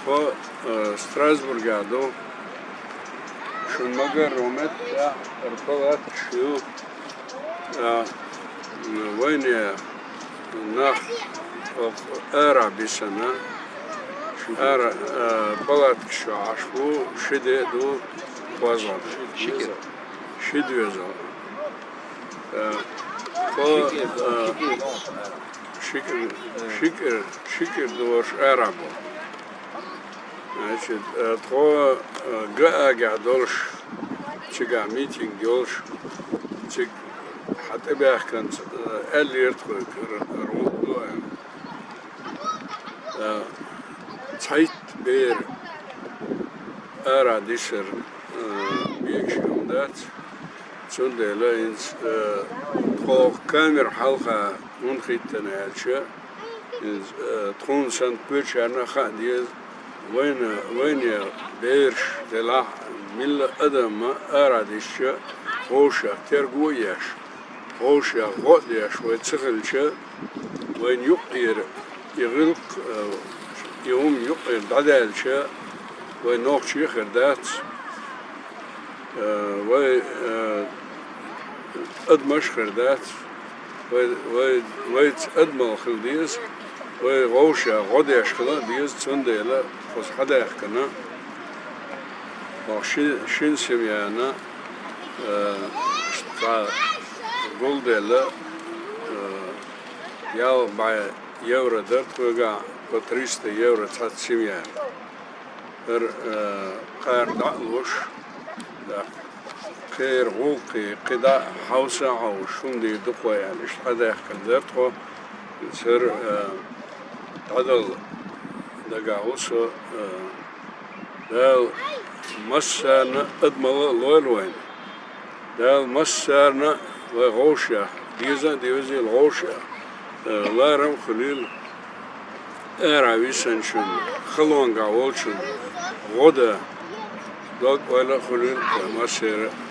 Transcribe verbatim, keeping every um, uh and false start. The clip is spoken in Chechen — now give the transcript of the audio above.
Тхо, э, Страсбургехь ду. Шун магар ромет, я, палаткаш ю. Э, вайне нах, э, ара бисана. Ара, э, палаткаш ю Ӏаш бу, ши де ду кхозлагӀа. Ши доьзал. Э, тхо, э, ши кӀир, ши кӀир, ши кӀир долуш ара бу. Значит, э, тхо, э, Гаагехь долуш, цигахь митинг йолуш, цига хьан тӀебаьхкинца, э, аьллера тхоьга, р-, р-, р-, э, цхьайтта бер ара дисар, э, бегаш хӀума дац. Цундела хӀинца, э, тхо камера хьалха хӀунда хӀиттина аьлча, хӀинца, э, тхуна санна кхечарна а хаа деза, вайна, вайна бераш делахь а, милла адам а ара дисча, вовшех терго а еш, вовшех гӀо а деш вай ца хилча, вайна юккъера и гӀиллакх, э, и хӀума юккъера дӀадаьлча, вай нохчий а хир дац, э, вай, э, адамаш а хир дац, вай, вай, вайца адамалла хила деза, вай вовшех гӀо деш хила а деза, цундела кхуза хьадаьхкина, оха ши-, шина семьяна, э, цхьа гулделла, э, ялх бӀе евро дара тхоьгахь, по триста евро цхьацца семьяна. ХӀара, э, кхара дӀа а луш, да, кхеран гӀуллакхе кхидӀа а хьовса а хьовсуш, хӀума дийр ду-кх вай аьлла, иштта хьадаьхкина дара тхо. ХӀара, э, дӀадала дагахь ву со, э, Дала массарна а адамалла а лойла вайна. Дала массарна а вай вовшех, деза а девзийла вовшех, э, ларам а хуьлийла, ара висинчунна, халонга волчунна гӀо дан дог-ойла а хуьлийла вай массеран а.